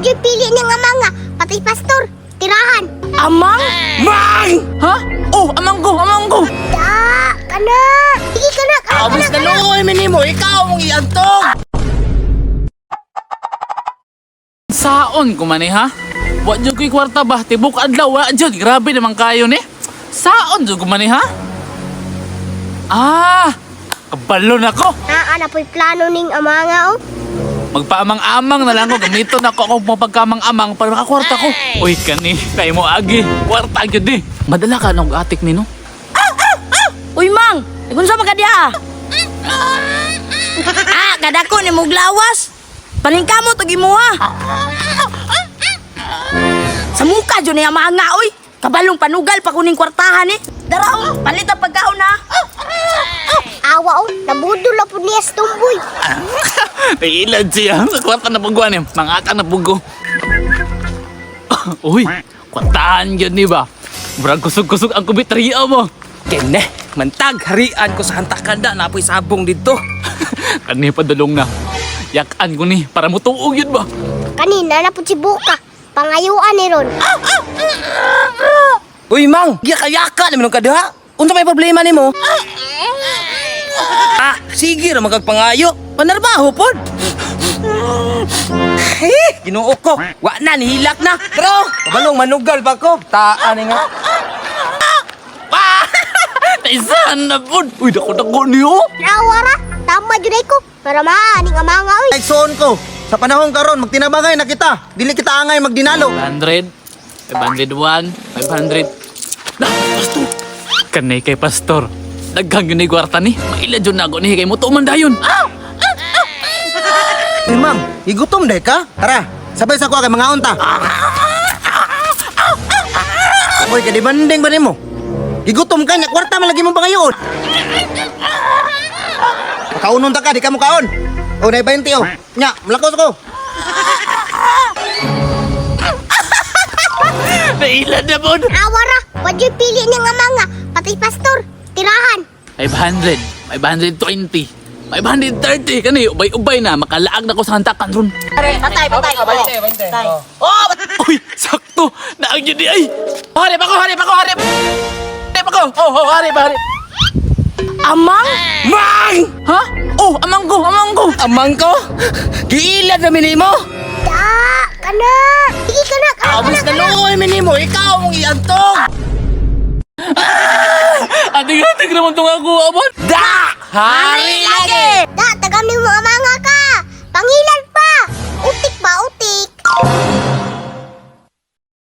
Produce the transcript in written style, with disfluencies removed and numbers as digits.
Wadyo'y pili niyang amang nga, pati pastor, tirahan. Amang? Mang! Ha? Oh, amang ko, amang ko. Da, kana. Sige kana, kana, Abis kana, na kana. luoy minimo, ikaw mong iantong. Saon ko man eh, ha? Wa jud ko'y kwarta ba? Tibok adlaw wa jud. Grabe naman kayo ni. Saon jud ko man eh, ha? Ah, kabalo na ko. Naa na po'y plano ning ama nga oh. Magpaamang-amang na lang ko. Gamiton ako akong mapagkamang-amang para makakwarta ko. Uy, kani. Kay mo agi. Kwarta gyud ni. Madala ka ng atik ni no? Uy, Mang! Ikunsa pa ka diha? Ah, kadako ni muglawas. Paningkamot og imuha. Sa muka jud niya mga oy. Kabalong panugal pa kuning kwartahan eh. Dara oh, palit ang pagkaon ha. Awa oh, nabudol na po niya sa tumboy. Nailad siya. Sa kwarta na puguan eh. Mga atang na pugo. Uy, kwartahan gyud ni ba? Murag kusog-kusog ang kubitriya mo. Kene, mantag harian ko sa hantakan da napoy sabong dito. Kani padulong na. Yakan ko ni para mutuog yun ba? Kanina na po si Buka. Pangayuan ni Ron. Uy, Mang, giyaka-yaka naman ka diha. Unsa may problema nimo? Ah, sige ra magagpangayo. Panarbaho pod. Eh, Ginoo ko. Wa na nihilak na. Pero, kabalong manugal pa ko. Taan ni nga. Naisahan na po. Uy, dako-dako niyo. Awa ra, tama jud ay ko. Para maaning ama nga oy. Igsoon ko, sa panahon karon magtinabangay na kita. Dili kita angay magdinalo. 500, 501, 500. Na, pastor. Kanay kay pastor. Daghang yun ay kwarta ni. Maila dyan na ako ni kay mo tuman dayon. Ah! Eh ma'am, igutom day ka? Tara, sabay sa kuha kay mga unta. Uy, kadibanding ba nimo? Gigutom ka nya, kwarta man lagi mo pangayoon. Kaunon ta ka, di ka mo kaon. O, nay 20 oh. Nya, malakos ko. Naila na po. Awa ra, wadyo'y pili niyang ama nga, pati pastor, tirahan. 500, 520, 530. Kani, ubay-ubay na. Makalaag na ko sa hantakan ron. Patay, patay. Patay. Uy, sakto! Naang yun di ay! Harip ako, harip ako, harip! Harip ako! Oh, oh, harip, harip! Amang? Mang! Ha? Oh, amang ko, amang ko! Amang ko? Giilad na minimo. Da, kana. Sige kana, kana, Abis kana, na kana. luoy minimo, ikaw mong iantong. Ating-ating naman itong ako, amon! Da! Hari lagi. Da, tagami mo ama nga ka. Pangilan pa. Utik ba, utik.